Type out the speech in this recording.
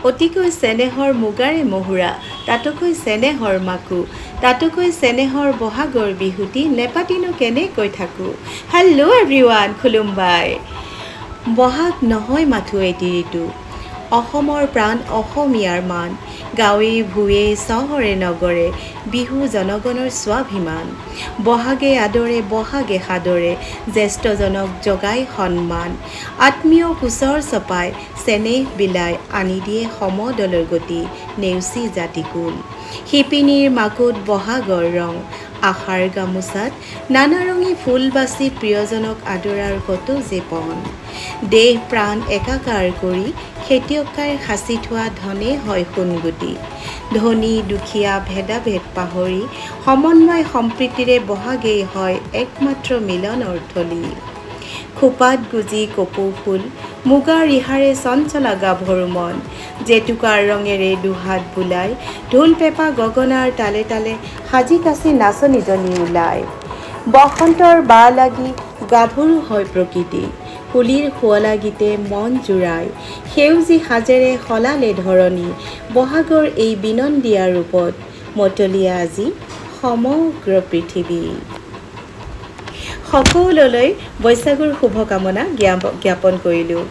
অতিকৈ চেনেহৰ মুগাৰে মহুৰা, তাতোকৈ চেনেহৰ মাকো, তাতোকৈ চেনেহৰ বহাগৰ বিহুটি নেপাতিনো কেনেকৈ থাকোঁ। Hello' everyone, খুলুমবাই। বহাগ নহয় মাথো এটি ঋতু, অসমৰ প্ৰাণ, অসমীয়াৰ মান। গাঁৱে ভূঞে, চহৰে নগৰে বিহু জনগণৰ স্বাভিমান। বহাগে আদৰে, বহাগে সাদৰে, জ্যেষ্ঠজনক জগাই সন্মান। আত্মীয় কোচৰ চপাই চেনেহ বিলাই আনি দিয়ে সমদলৰ গতি নেওচি জাতিকুল। শিপিনীৰ মাকোত বহাগৰ ৰং, আশাৰ গামোচাত নানা ৰঙী ফুল বাচি প্ৰিয়জনক আদৰাৰ কত যে পণ। দেহ প্ৰাণ একাকাৰ কৰি খেতিয়কাই সাঁচি থোৱা ধনেই হয় সোণগুটি। ধনী দুখীয়া ভেদাভেদ পাহৰি সমন্বয় সম্প্ৰীতিৰে বহাগেই হয় একমাত্ৰ মিলনৰ থলী। খোপাত গুজি কপৌ ফুল, মুগা ৰিহাৰে চঞ্চলা গাভৰু মন, জেতুকাৰ ৰঙেৰে দুহাত বোলাই ঢোল পেঁপা গগনাৰ তালে তালে সাজি কাচি নাচনীজনী ওলায়। বসন্তৰ বা লাগি গাভৰু হয় প্ৰকৃতি, কুলিৰ শুৱলা গীতে মন জোৰাই, সেউজী সাজেৰে সলালে ধৰণী। বহাগৰ এই বিনন্দীয়া ৰূপত মতলীয়া আজি সমগ্ৰ পৃথিৱী। সকলোলৈ বৈশাগুৰ শুভকামনা জ্ঞাপন কৰিলোঁ।